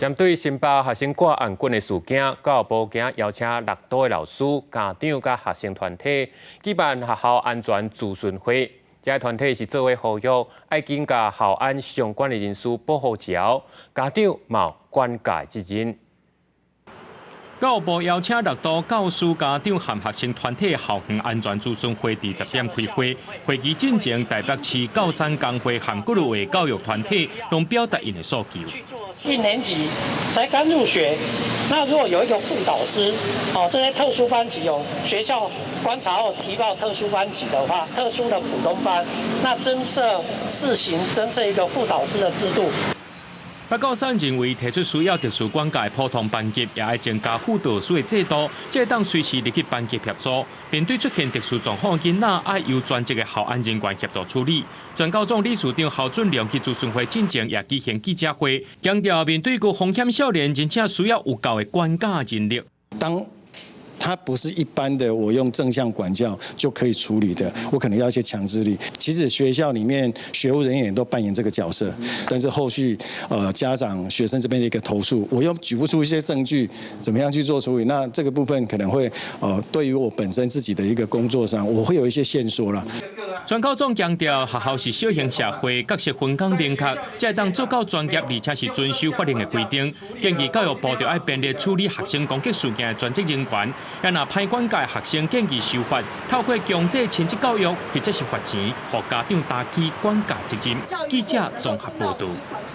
針對新北學生掛頷頸的事件，教育部今仔邀請六都的老師、家長佮學生團體舉辦學校安全諮詢會。這个團體是做伙呼籲，愛緊共校安相關的人士保護之後，家長嘛有管教責任。教育部邀請六都教師、家長和學生團體校園安全諮詢會，佇10點開會。會議進前，台北市教山工會和幾落個教育團體攏表達𪜶的訴求。一年級才剛入學，那如果有一個輔導師，哦，這些特殊班級有學校觀察後提報特殊班級的話，特殊的普通班，那增設試行增設一個輔導師的制度。北教省認為提出需要特殊管教的普通班級，也愛增加輔導師的制度，才會當隨時入去班級協助。面對出現特殊狀況囡仔，愛由專職的校安人員協助處理。全教總理事長侯俊良去諮詢會進前也舉行記者會，強調面對高風險少年，真正需要有夠的管教人力。當他不是一般的，我用正向管教就可以處理的，我可能要一些強制力。其實學校裡面學務人員都扮演這個角色，但是後續家長、學生這邊的一個投訴，我又舉不出一些證據，怎麼樣去做處理？那這個部分可能會對於我本身自己的一個工作上，我會有一些限縮啦。全教總強調，學校是小型社會，角色分工明確，才會當做到專業，而且是遵守法令的規定。建議教育部著愛編列處理學生攻擊事件的專職人員，也若歹管教學生建議受罰，透過強制親職教育或者是罰錢，予家長擔起管教責任。記者綜合報導。